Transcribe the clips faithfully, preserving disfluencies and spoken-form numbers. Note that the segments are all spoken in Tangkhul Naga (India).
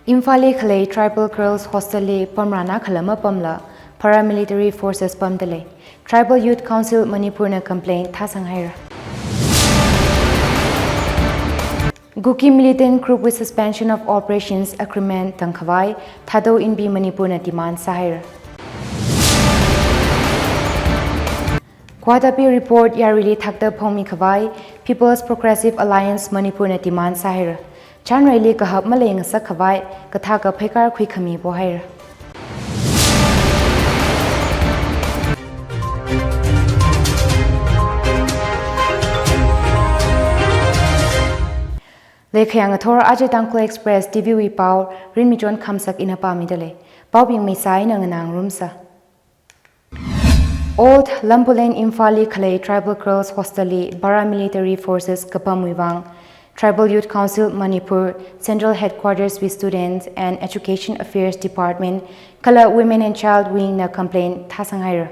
Imphal li khalei Tribal Girls Hostel li pamrana khalama pamla paramilitary forces pamdalei. Tribal Youth Council Manipur na complaint thāsang haira. Kuki militant group wui suspension of operations agreement tangkhavai Thadou Inpi Manipur na demand sāhaira. Guwahati report yaruili thakta phongmi khavai People's Progressive Alliance Manipur na demand sāhaira. Chanreili kahap malei ngasak khavai kathaka phaikar khuikhami pohaira. Leikhayang athor aja Tangkhul Express T V wui pao Rinmichon Khamsak ina pāmidalei. Paobing misā ina nganā ngarumsa. Old Lambulen Imphal li khalei Tribal Girls Hostel li paramilitary forces kapamwui vang Tribal Youth Council Manipur, Central Headquarters wui Students and Education Affairs Department kala Women and Child Wing na complaint thāsang haira.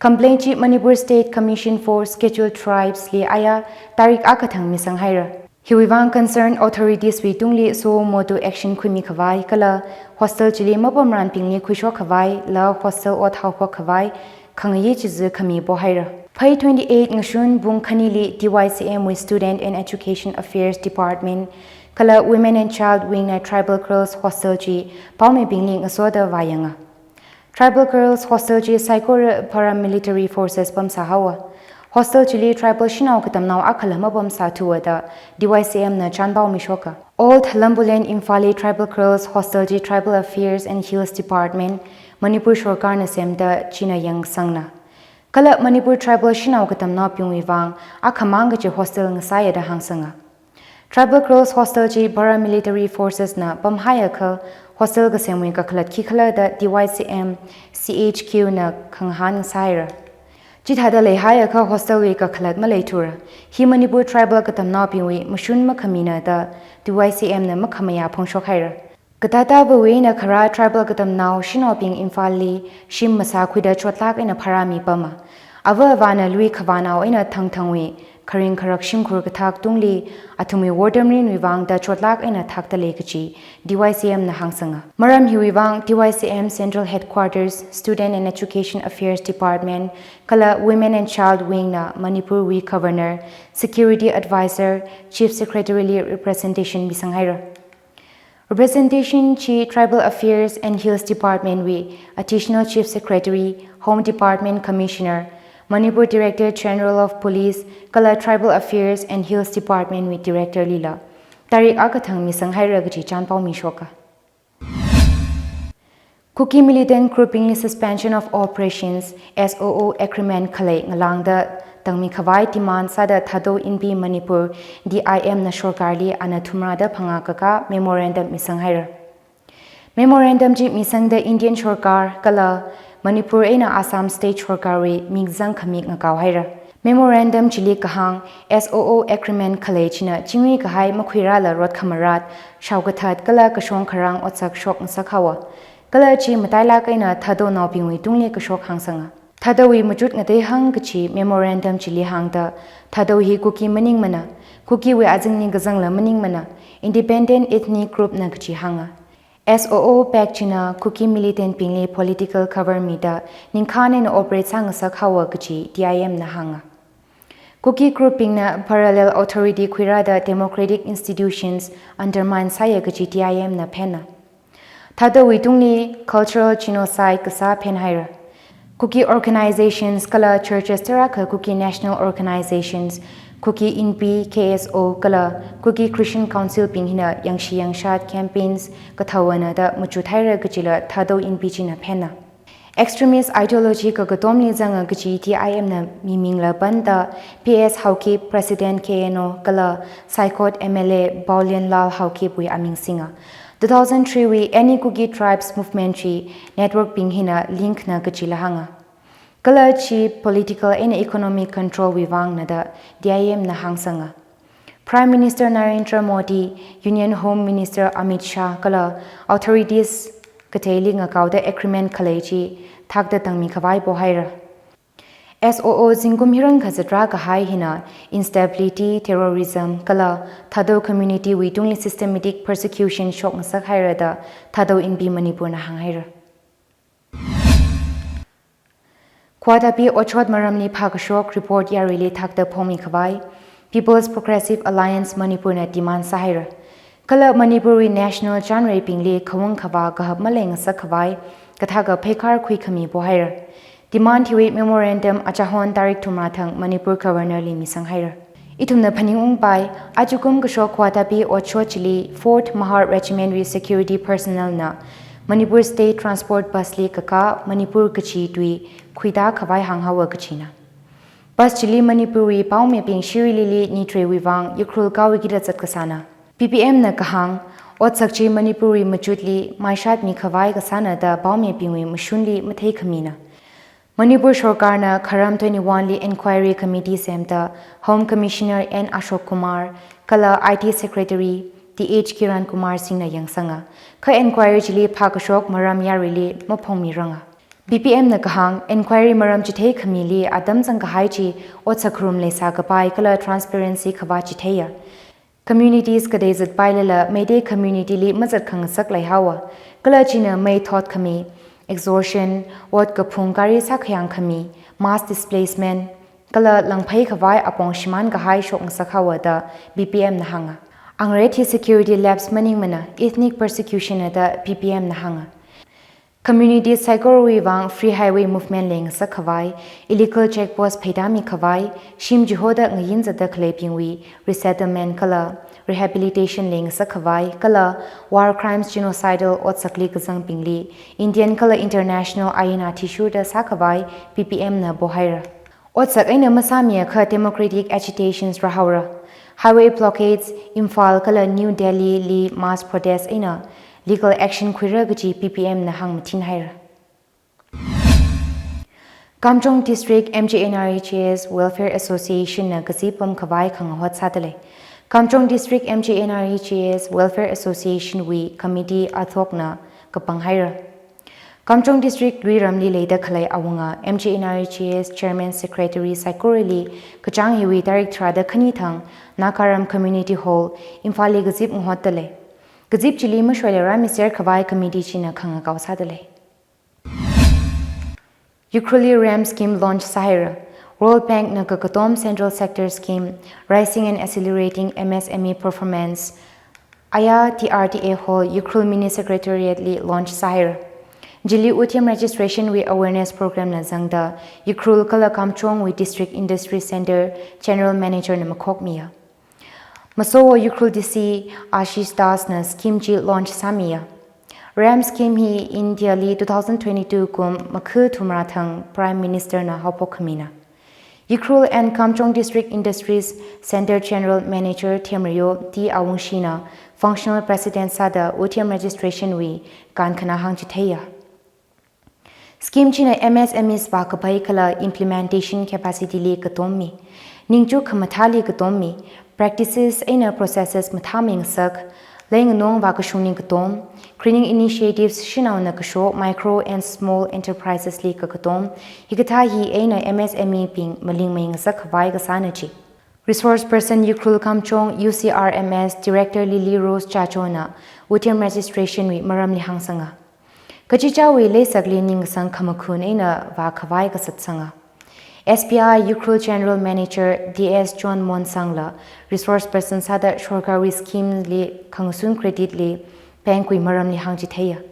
Complaint chi Manipur State Commission for Scheduled Tribes li aya tarik akha thang misang haira. Hiwui vang concerned authorities wui tungli suo motu action khuimi khavai kala hostel chili mapamranbingli khuishok khavai la hostel ot haophok khavai khangayi chizi khami pohaira. Phei twenty-eight ngashun pung khanili T Y C M wui Student and Education Affairs Department kala Women and Child Wing na Tribal Girls Hostel chi paomibingli ngasoda vāyanga. Tribal Girls Hostel chi saikora paramilitary forces pamsā haowa. Hostel chili tribal shanao katamnao akhala mapamsāthuwa da T Y C M na chanpao mishoka. Old Lambulen Imphal li Tribal Girls Hostel chi Tribal Affairs and Hills Department, Manipur Sorkar na semda china yangsangna. Kala Manipur tribal shanao katamnaobingwui vang akhamang kachi hostel ngasāya da hāngsanga. Tribal Girls Hostel chi paramilitary forces na pamhaiakha hostel kasemwui kakhalat khikhala da T Y C M C H Q na khangahān sāhaira. Chithāda leihaiakha hostel wui kakhalat maleithura. Hi Manipur tribal katamnaobingwui mashun makhamina da T Y C M na makhamayā phongshok haira. Katatawui eina khara tribal katamnao shanaobing Imphal li shim masākhuida chotlak eina pharāmi pama. Ava avāna lui khavānao eina thangthangwui kharing kharak shimkhur kathak tungli athumwui wortamrinwui vang da chotlak eina thakta lei kachi T Y C M na hāngsanga. Maram hiwui vang T Y C M Central Headquarters, Student and Education Affairs Department kala Women and Child Wing na Manipur wui Governor, Security Advisor, Chief Secretary li representation misang haira. Representation chi Tribal Affairs and Hills Department wui Additional Chief Secretary, Home Department Commissioner, Manipur Director General of Police kala Tribal Affairs and Hills Department wui Director lila tarik akha thang misang haira kachi chanpao mishoka. Kuki militant grouping li Suspension of Operations, S O O agreement khalei ngalāngda tangmi khavai demand sāda Thadou Inpi Manipur, T I M na sorkarli ana thumrada phangā kakā memorandum misang haira. Memorandum chi misangda Indian sorkar kala Manipur eina Assam State sorkarwui mik zangkhami ngakao haira. Memorandum chili kahāng, S O O agreement khalei china chingri kahai makhuirāla rot khamarat, shaokathat kala kashong kharang otsak shok ngasak haowa. Kala chi matailak eina Thadounaobingwui tungli kashok hāngsanga. Thadouwui machut ngatei hang kachi memorandum chili hāngda, Thadou hi Kuki maningmana, Kukiwui azingli kazangla maningmana, independent ethnic group na kachi hānga. S O O pact china Kuki militant bingli political cover mida ningkhān eina operate sāngasak haowa kachi T I M na hānga. Kuki group bingna parallel authority khuirāda democratic institutions undermine sāya kachi T I M na phenna. Thadouwui tungli cultural genocide kasā phen haira. Kuki organizations kala churches tarākha Kuki national organizations, Kuki Inpi, K S O kala Kuki Christian Council bing hina yangshi yangshat campaigns kathāwana da machut haira kachila Thadou Inpi china phenna. Extremist ideology kakatomli zanga kachi T I M na mimingla panda P S Haokip, President K N O kala Saikot M L A Paolienlal Haokip wui aming singa. Two thousand three wui Any Kuki Tribes movement chi network bing hina link na kachila hānga. Kala chi political eina economic control wui vangna da T I M na hāngsanga. Prime Minister Narendra Modi, Union Home Minister Amit Shah kala authorities kateili ngakaoda agreement khalei chi thakda tangmi khavai pohaira. S O O zingkum hiran kazatra kahai hina instability, terrorism, kala Thadou community wui tungli systematic persecution shokngasak haira da Thadou Inpi Manipur na hānghaira. Khuatapi otshot maramli phākashok report yaruili thakta phongmi khavai, People's Progressive Alliance Manipur na demand sāhaira. Kala Manipur wui national chānreibingli khaung khavā kahap maleingasak khavai, kathaka pheikhar khuikhami pohaira. Demand hiwui memorandum achahon tarik thumrā thang Manipur Governor li misanghaira. Ithumna phaningungpai, ajakum kashok Khuatapi otshot chili Fourth Mahar Regiment wui security personnel na Manipur State Transport bus li kakā Manipur kachi tui khuida khavai hānghaowa kachina. Bus chili Manipur wui paomibing Shirui Lily Nitreiwui vang Ukhrul kawi kida zat kasāna. P P M na kahāng, otsak chi Manipur wui machutli maishatmi khavai kasāna da paomibingwui mashunli matheikhamina. Manipur sorkarna Kharam twenty-one li inquiry committee semda Home Commissioner N Ashok Kumar kala I T Secretary T H Kiran Kumar Singh na yangsanga. Kha inquiry chili phākashok maram yaruili maphongmiranga. P P M na kahāng, inquiry maram chitheikhamili atam zangkahai chi otsak kharum leisā kapai kala transparency khavā chitheiya. Communities katei zatpailala Meitei community li mazatkhangasak leihaowa. Kala china mei thotkhami, extortion, ot kaphung gari sākhayangkhami, mass displacement, kala langphei khavai apong shimān kahai shokngasak haowa da P P M na hānga. Angret hi security lapse maningmana, ethnic persecution na da P P M na hānga. Community saikorawui vang free highway movement leingasak khavai, illegal check post pheidami khavai, shim chihoda ngayin zatda khaleibingwui resettlement kala rehabilitation leingasak khavai, kala war crimes genocidal otsakli kazangbingli Indian kala international ain athishurda sākhavai P P M na pohaira. Otsak eina masāmiakha democratic agitations rāhaora. Highway blockades, Imphal kala New Delhi li mass protest eina legal action khuira kaji P P M na hāngmathinhaira. Kamjong District M G N R E G S Welfare Association na kazip pamkhavai khangahot sādalei. Kamjong District M G N R E G S Welfare Association wui committee ad hoc na kapanghaira. Kamjong District Luiramli leida khalei awunga M G N R E G S Chairman Secretary saikorali kachāng hiwui tarik tharāda khani thang Nagaram Community Hall, Imphal li kazip ngahotdalei. Kazip chili mashoila rāmiser khavai committee china khangakao sādalei. Ukhrulli ramp scheme launch sāhaira. World Bank na kakatom Central Sector Scheme, Raising and Accelerating M S M E Performance, aya T R D A Hall, Ukhrul Mini Secretariat li launch sāhaira. Chili Udyam Registration wui awareness program na zangda Ukhrul kala Kamjong wui District Industry Centre General Manager na makhokmiya. Masowo Ukhrul D C Ashish Das na scheme chi launch sāmiya. Ramp scheme hi India li two thousand twenty-two kum Makhu thumrā thang Prime Minister na haophok khamina. Ukhrul and Kamjong District Industries Centre General Manager Themriyo T Awungshi na Functional President sāda Udyam Registration wui kankhana hāngchitheiya. Scheme china M S M Es vākapai kala implementation capacity li katommi, ningchuk khamathāli katommi, practices eina processes mathāmi ngasak, leinganong vākashungli katom, greening initiatives shanaona kasho micro and small enterprises li kakatom, hikathā hi eina M S M E bing malingmei ngasak khavai kasāna chi. Resource person Ukhrul Kamjong U C R M S Director Lily Rose Chacho na Udyam Registration wui maramli hāngsanga. Kachichāwui leisakli ningsang khamakhun eina vākhavai kasatsanga. S B I Ukhrul General Manager D S John Monsang la resource person sāda sorkarwui scheme li khangasun credit li bank wui maramli hāngchitheiya.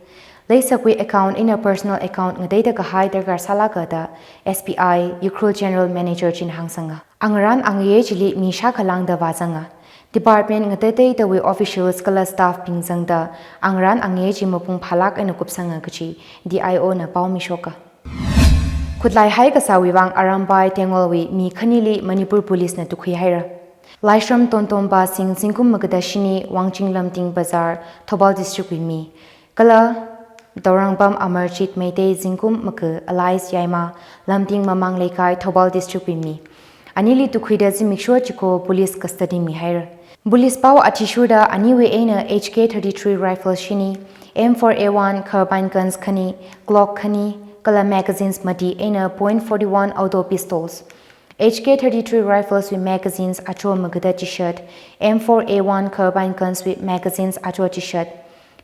Leisakwui account eina personal account ngateida kahai darkar sālāka da S B I Ukhrul General Manager china hāngsanga. Angarān angayei chili mi shākha lāngda vāzanga. Department ngateiteidawui officials kala staff bing zangda angarān angayei chi mapung phālāk eina kupsanga kachi D I O na paomishoka. Khutlai haikasāwui vang Arambai Tengwal wui mi khanili Manipur Police na tukhuihaira. Laishram Tontomba Singh zingkum magada shini Wangjing Lumding Bazar, Thoubal District wui mi, kala Dourangbam Amarjit Meitei zingkum maga alias Yaima, Lumding Mamang Leikai, Thoubal District wui mi, anili tukhuida zimiksho chiko police custody mihaira. Police pao athishurda aniwui eina H K thirty-three rifle shini, M four A one carbine guns khani, Glock khani, kala magazines mati eina point forty-one auto pistols, H K thirty-three rifles wui magazines acho magada chishat, M four A one carbine guns wui magazines acho chishat,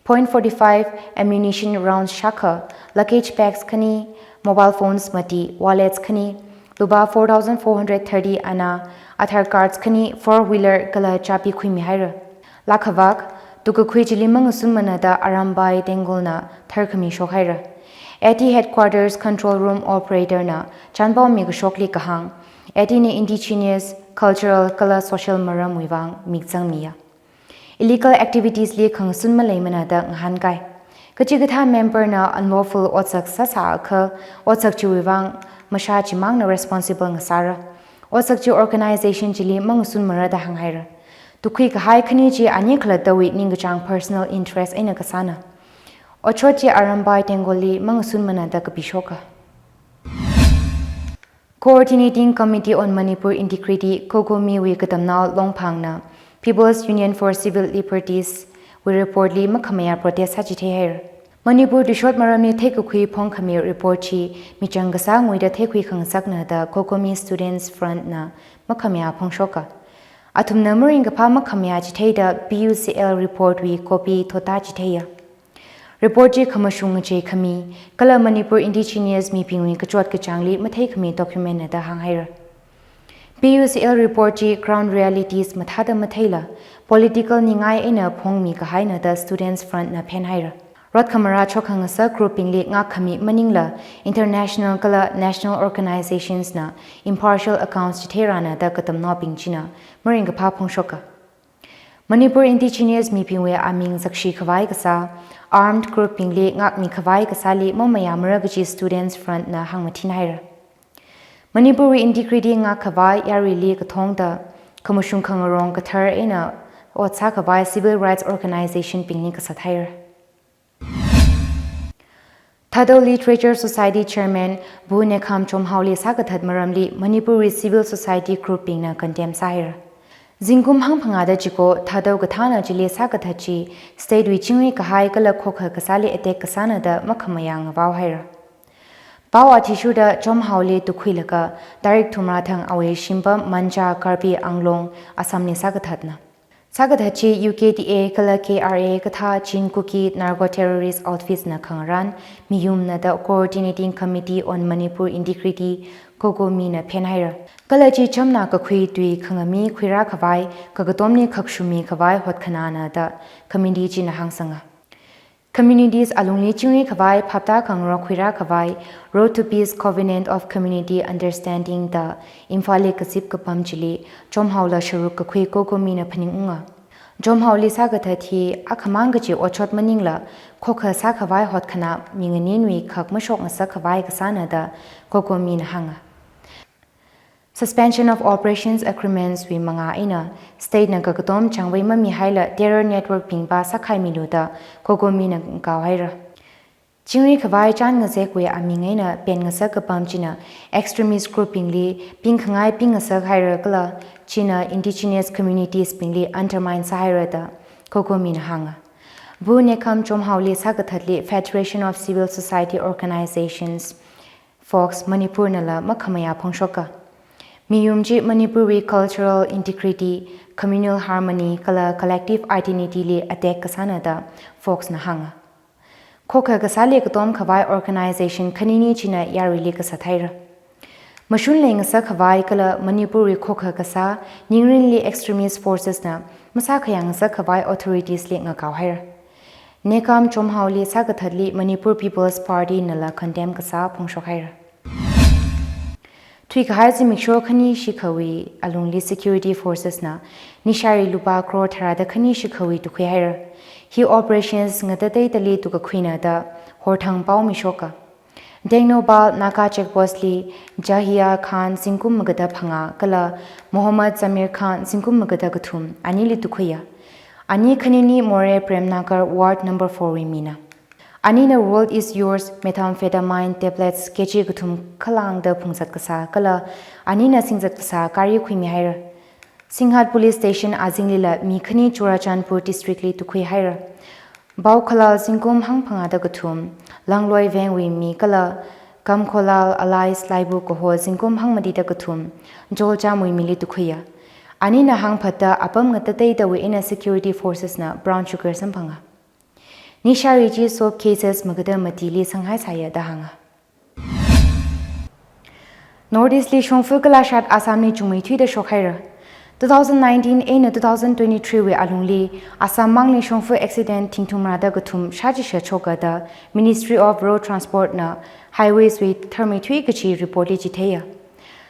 point forty-five ammunition rounds shākha, luggage bags khani, mobile phones mati, wallets khani, lupā four thousand four hundred thirty ana, Aadhaar cards khani, four wheeler kala chabi khuimihaira. Lakhavak, tukakhui chili mangasunmana da Arambai Tenggolna tharkhami shokhaira. A T headquarters control room operator na chānpaomi kashokli kahāng, A T na indigenous, cultural kala social maramwui vang mikzangmiya. Illegal activities li khangasun maleimana da ngahānkai. Kachikathā member na unlawful otsak sāsākha, otsak chiwui vang mashā chimangna responsible ngasāra. Otsak chi organization chili mangasunmara da hānghaira. Tukhui kahai khani chi ani khalattawui ningkachāng personal interest eina kasāna. Otshot chi Arambai Tenggolli mangasunmana da kapishoka. Coordinating Committee on Manipur Integrity, COCOMI wui katamnao Longphangna People's Union for Civil Liberties wui report li makhamayā protest sāchitheihaira. Manipur tuishot maramli theikakhui phongkhami report chi michang kasā nguida theikhui khangasakna da COCOMI Students Front na makhamayā phongshoka. Athumna maringkaphā makhamayā chitheida P U C L report wui copy thotā chitheiya. Report chi khamashung ngachei khami, kala Manipur indigenous mibingwui kachot kachāngli matheikhami document na da hānghaira. P U C L report chi ground realities mathāda matheila, political ningai eina phongmi kahaina da Students Front na phenhaira. Rot khamarā chokhangasak group bingli ngakkhami maningla, international kala national organizations na impartial accounts chitheirana da katamnaobing china maringkaphā phongshoka. Manipur indigenous mibingwui aming zakshi khavai kasā, armed group bingli ngakmi khavai kasāli mamayāmara kaji Students Front na hāngmathinhaira. Manipur wui integrity ngak khavai yaruili kathongda khamashung khangarong kathar eina ot sā khavai civil rights organization bingli kasat haira. Thadou Literature Society Chairman Bhu Nekham Chomhaoli sākathat maramli Manipur wui civil society group bingna condemn sāhaira. Zingkum hangphangāda chiko Thadou kathāna chili sākathat chi state wui chingri kahai kala khokha kasāli attack kasāna da makhamayā ngavaohaira. Pao athishurda Chomhaoli tukhuilaga tarik thumrā thang awui shimpam Manja Karbi Anglong Assamli sākathatna. Sākathat chi U K D A kala K R A kathā Chin Kuki narco terrorist outfits na khangarān miyumna da Coordinating Committee on Manipur Integrity, COCOMI na phenhaira. Kala chi chamna kakhui tui khangami khuirā khavai, kakatomli khakshumi khavai hotkhanāna da committee china hāngsanga. Communities alungli chingri khavai phaptā khangarok khuirā khavai Road to Peace Covenant of Community Understanding da Imphalli kazip kapam chili Chomhaola sharuk kakhui COCOMI na phaningunga. Chomhaoli sākathat hi akhamang kaji otshot maningla khokha sā khavai hotkhanā minganinwui khak mashok ngasak khavai kasāna da COCOMI na hānga. Suspension of Operations Agreements wui mangā eina state na kakatom changvei mamihaila terror network bingva sākhaimilu da COCOMI na ngaohaira. Chingri khavai chān ngazekwui aming eina pen ngasak kapam china extremist group bingli pingkhangai ping ngasak haira kala china indigenous communities bingli undermine sāhaira da COCOMI na hānga. Bhu Nekham Chomhaoli sākathatli Federation of Civil Society Organizations, FOCS Manipur nala makhamayā phongshoka. Miyum chi Manipur wui cultural integrity, communal harmony kala collective identity li attack kasāna da FOCS na hānga. Khokha kasāli katom khavai organization khanini china yaruili kasat haira. Mashun leingasak khavai kala Manipur wui khokha kasā ningrinli extremist forces na masākhayang ngasak khavai authorities li ngakaohaira. Nekham Chomhaoli sākathatli Manipur People's Party nala condemn kasā phongshok haira. Thuikahai zimiksho khani shikhawui alungli security forces na nishari lupā crore tharāda khani shikhawui tukhuihaira. Hi operations ngatateitali tukakhuina da horthang paomishoka. Tengnoupal Naga checkpost li Jahia Khan zingkum magada phangā kala Mohammad Zamir Khan zingkum magada kathum anili tukhuiya. Ani khanini Moreh Premnagar Ward number four wui mina. Anina World is Yours methamphetamine tablets K G kathum khalangda phungzat kasā kala anina singzat kasā gari khuimihaira. Singhat Police Station azinglila mi khani Churachandpur District li tukhuihaira. Baokhalal zingkum hangphangāda kathum, Langloi Vengwui mi kala Kamkholal, Alice, Laibu kaho zingkum hangmatida kathum, Joljamwui mili tukhuiya. Anina hāngphatta apam ngatateidawui eina security forces na brown sugar samphanga. Nishari chi soap cases magada matili sanghaisāya da hānga. North East li shongfa kalashat Assam li chungmeithuida shokhaira. Two thousand nineteen eina two thousand twenty-three wui alungli Assam mangli shongfa accident thingthumrada kathum shāchishat shoka da Ministry of Road Transport na Highways wui tharmeithui kachi report li chitheiya.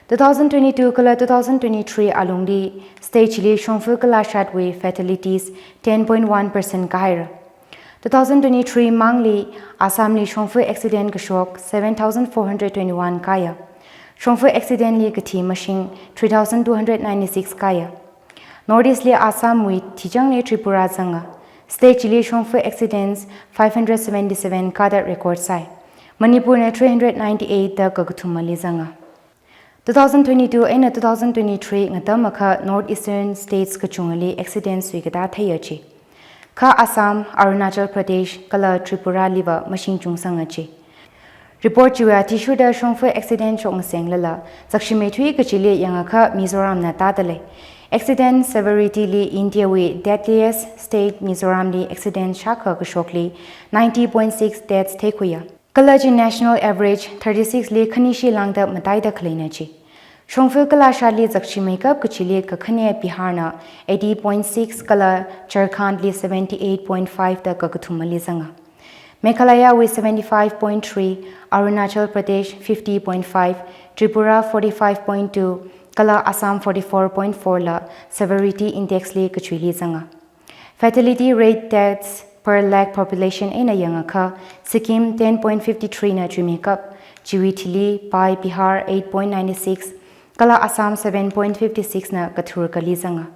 Two thousand twenty-two kala two thousand twenty-three alungli state chili shongfa kalashatwui fatalities ten point one percent kahaira. Two thousand twenty-three mangli Assam li shongfa accident kashok seven thousand four hundred twenty-one kaya. Shongfa accident li kathi mashing three thousand two hundred ninety-six kaya. North East li Assam wui thichangli Tripura zanga. State chili shongfa accidents five hundred seventy-seven kada record sai. Manipur na three hundred ninety-eight da kakathumali zanga. Two thousand twenty-two eina two thousand twenty-three ngatam akha North Eastern states kachungali accidents suikata theiya chi. Kha Assam, Arunachal Pradesh kala Tripura liva mashing chungsanga chi. Report chiwui athishurda shongfa accident shokngasenglala zakshimeithui kachili yangakha Mizoram na tādalei. Accident severity li India wui deadliest state Mizoram li accident shākha kashokli ninety point six deaths theikhuiya. Kala chi national average thirty-six li khanishi lāngda mataida khaleina chi. Shongfa kalashatli zakshimeikap kachili kakhane Bihar na eighty point six kala Jharkhand li seventy-eight point five da kakathumali zanga. Meghalaya wui seventy-five point three, Arunachal Pradesh fifty point five, Tripura forty-five point two, kala Assam forty-four point four la severity index li kachuili zanga. Fatality rate, deaths per lakh population eina yangakha Sikkim ten point fifty-three na chuimeikap, chiwui thili pai Bihar eight point ninety-six, kala Assam seven point fifty-six na kathur kali zanga.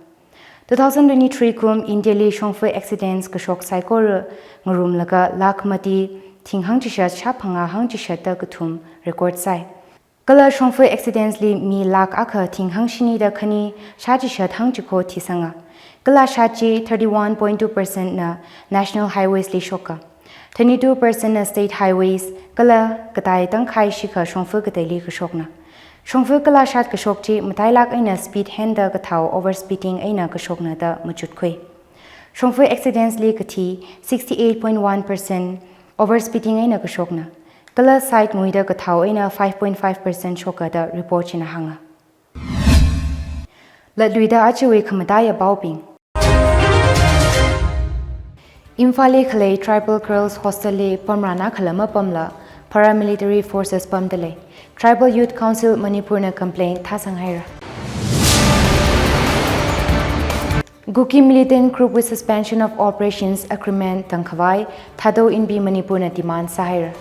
Two thousand twenty-three kum India li shongfa accidents kashok saikora ngarumlaga lakh mati thing hangchishat shāphangā hangchishat da kathum record sai. Kala shongfa accidents li mi lakh akha thing hangshini da khani shāchishat hangchiko thisanga. Kalashat chi thirty-one point two percent na national highways li shoka. Twenty-two percent na state highways, kala katai tangkhai shikha shongfa kateili kashokna. Shongfa kalashat kashok chi matailāk eina speed henda kathao overspeeding eina kashokna da machutkhui. Shongfa accidents li kathi sixty-eight point one percent overspeeding eina kashokna. Kala side nguida kathao eina five point five percent shoka da report china hānga. Latluida ajawui khamataiya paobing. Imphal li khalei Tribal Girls Hostel li pamrana khala mapamla paramilitary forces pamdalei. Tribal Youth Council Manipur na complaint thāsanghaira. Kuki militant group wui suspension of operations agreement tangkhavai Thadou Inpi Manipur na demand sāhaira.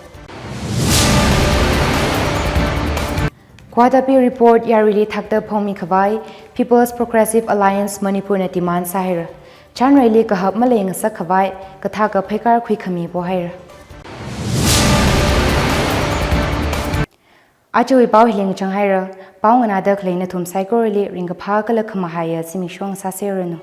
Guwahati report yaruili thakta phongmikhavai People's Progressive Alliance Manipur na demand sāhaira. Chanreili kahap maleingasakkhavai kathaka pheikar khuikhami pohaira. Ajawui pao hili ngachanghaira. Pao nganāda khalei nathum saikorali ringkaphā kala khamahaiya zimiksho sāseranu.